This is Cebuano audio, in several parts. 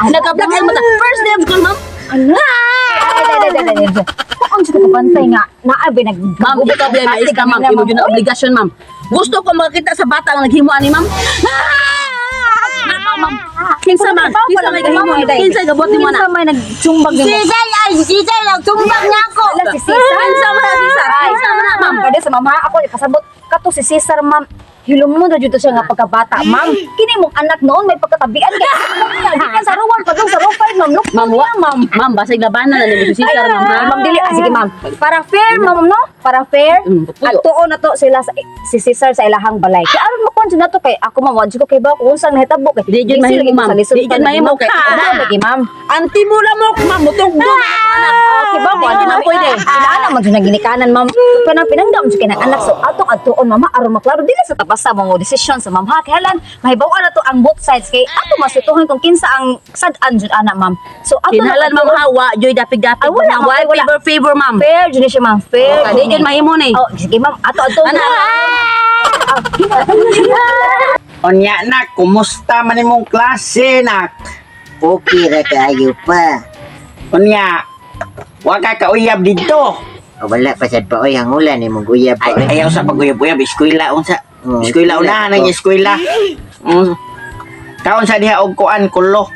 Nagka-black eye mata. First day of school, ma'am. Ay, ay, ay, ay, ay, ay. Kung sa kabantay nga, naabi nag Ma'am, ikaw bilang maestra, ma'am. Imo jud na obligasyon, ma'am. Gusto ko makakita sa bata nga naghimo ani, ma'am. Nakaw, ma'am. Kinsa, ma'am? Kinsa may gahimo? Kinsa gabot nimo na? Kinsa may nagsumbag nimo? Sisay ay sisay nagsumbag na ako. Ala si Cesar. Kinsa man na, Cesar? Kinsa man na, ma'am? Pwede sa ma'am ha, ako ipasabot kato si Cesar, ma'am. Hilom mo na dito siya nga pagkabata, ma'am. Kini mong anak noon may pagkatabian kay gikan sa row 1 padung sa row 5, ma'am. Look, Ma'am, wa, ma'am. Ma'am, basig labanan na nimo si Cesar, ma'am, ha? Ay, ma'am, dili. Ah, sige, ma'am. Para fair, ma'am, no? Para fair. Puyo. At tuon na to sila sa, si Cesar sa ilahang balay. Kaya aron mo kon na to kay ako, ma'am, wa jud ko kay ba kung unsang nahitabo kay. Di jud Busy mahimo, lagi ko ma'am. sa lisod Di jud pa lagi, mahimo ma'am. kay- Ano lagi, ma'am? Anti mo lamok, ma'am. Mutong doon. Anak. Okay ba? Di na pwede. Inaana man jud ginikanan, ma'am. Kanang pinangdam jud kinang anak, so atong adtuon, mama, aron maklaro dili sa tapas sa mga desisyon sa ma'am ha. Kay halan mahibaw-an na to ang both sides kay ato masutuhon kung kinsa ang sad-an jud ana, ma'am. So ato na Kinahanglan, ma'am, ha? Wa, joy, dapig-dapig. Ay, wala, ma'am. Why Ay, wala. favor, favor, ma'am. Fair jud ni siya, ma'am. Fair. Di jud mahimo ni. Oh, sige, ma'am, ato adtuon. Ana. Unya nak, kumusta man imong klase nak? Okay ra kaayo pa. Unya, wa ka kauyab didto. O, wala pa sad pa oy, hangulan ni mong uyab pa Ay, oy. ayaw sa paguyab-uyab, eskwela unsa. Oh, Eskwela eskwela. unahan ang eskwela. Kaon sa diha og kuan kulo.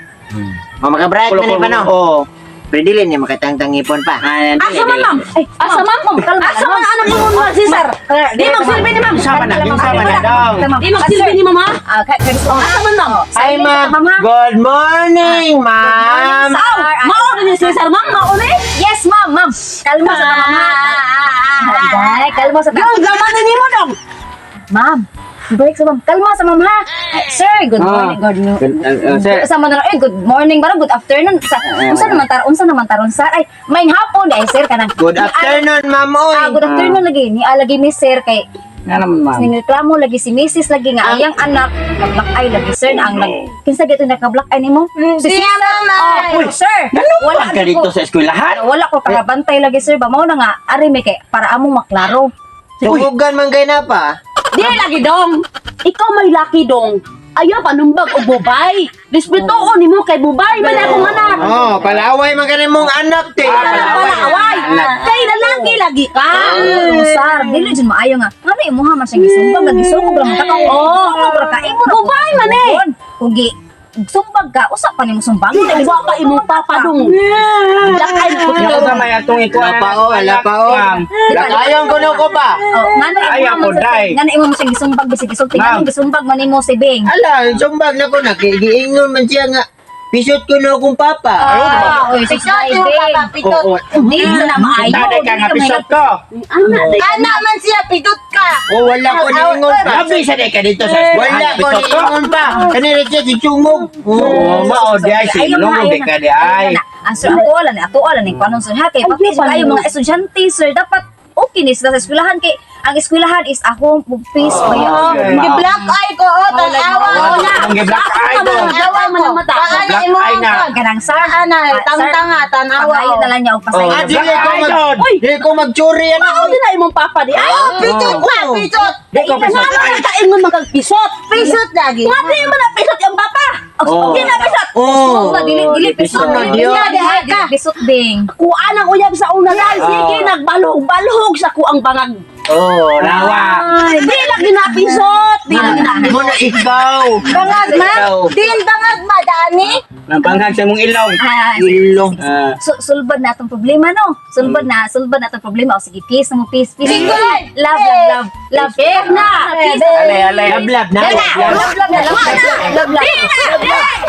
O makabrat Kulo man ni pa no. Oo. Pero dili ni makatangtangipon pa. Ah, Asa man, ma'am? Asa, ma'am? Kalma, Asa man anak mo, ma'am, Cesar? Di magsilbi ni ma'am. Unsa man na, unsa man na dong. Di magsilbi ni ma'am, ha? Ah, kay kay Asa man, ma'am? Hi, ma'am. Ma'am, ha? Good morning, ma'am. Sao? Mao ni Cesar, ma'am? Mao ni? Yes, ma'am, ma'am. Kalma sa ta, ma'am, ha. Ay, kalma sa ta. Yung gaman ni mo dong. Ma'am, break sa ma'am. Kalma sa ma'am ha. Ay, sir, good morning. Good morning. Sir. Sa man na lang, eh, good morning, barang good afternoon. Sa, unsa naman taron, sir? Ay, may hapon ay sir kanang. Good afternoon, ma'am oy. Ah, good afternoon lagi. Ni alagi mi sir kay Nga naman, ma'am. Ningreklamo lagi si Mrs. lagi nga ayang anak nag-black eye lagi sir na ang nag kinsa gito naka-black eye nimo? Si Siya, ma'am, ay. Oh, sir. Wala ka gyud dito ko- sa eskwelahan. Wala ko kakabantay lagi sir ba mao na nga ari mi kay para among maklaro. Tungugan man kay na pa. Di lagi dong. Ikaw may laki dong. Ayaw panumbag og bubay. Respetuon nimo kay bubay man akong anak. Oh, palaway man kay mong anak te. Palaway. Kay lalaki lagi ka. Oh, sir, dili jud maayo nga. Ngano imuha man siyang gisumbag lagi sungog ra man ka. Oh. Sungog ra ka imo ra. Bubay man eh. Kung gi sumbag ka, usa pa nimo sumbangon. Di wa pa imong papa dong. Lakay ko Ikaw sa may atong ikuan. Wala pa oh, wala pa oh. Lakayon kuno ko pa. Oh, ngano Ay, imuha ako, man sa day. ngano imo man siyang gisumbag bisig gisulti Ma'am. ngano gisumbag man nimo si Bing. Ala, sumbag na ko na kay giingon man siya nga pisot ko na akong papa. Ah, oy, sus Pitot day, yung Bing. papa, pitot. Oo. Dili sa na maayo. Taday ka nga Dili pisot ko. Anak day. Anak man siya, pitot ka. O wala ko niingon pa. Labi sa day ka dito sa eskwelahan. Wala ko Pisot ko. niingon pa. Kanira siya gitsungog. Oo, mao di ay Ayaw na, sinulong ayaw di na. ka di ay. Ayaw na. Ang sir, ato ala ni, ato ala ni, kanon sir, ha, kay pati sa kayo mga estudyante, sir, dapat okay ni sila sa eskwelahan kay ang eskwelahan is a home of peace ba yun? Oh, Gi-black eye ko, oh, tanawa. Ang gi-black eye ko. Tanawa man ang mata. Paano Black imo eye na. ang Kanang sir, Ana, ah, sir, tangtanga, tanawa. pangayo na lang niya og pasaylo. Ah, dili ko mag Black eye dili ko magtsuri ano. Mao din na imong papa di ay. Oh, pitot pa, pitot. Di ko pisot. Ngano man kaingon man kag pisot. Pisot lagi. Nga di man na pisot yung papa. Oh. Di na pisot. Oh. Na dili dili pisot Pisot na dili diyo. dili dili pisot ding. Kuan ang uyab sa una lang. Sige, nagbalhog-balhog sa kuang bangag. Oh, rawa. Di lang ginapisot. Di lang ginapisot. Mo na ikaw. Bangag ma? Ikaw. Din bangag ma, dani? Nabangag sa mong ilong. Ah, Ilong. Ah. So, sulbad na atong problema no. Sulbad na atong problema. O sige, peace na mo, peace, peace. Love, love, love, love. Peace na. Peace. Alay, alay. Love love na. Love, love, love, love, love, love, love.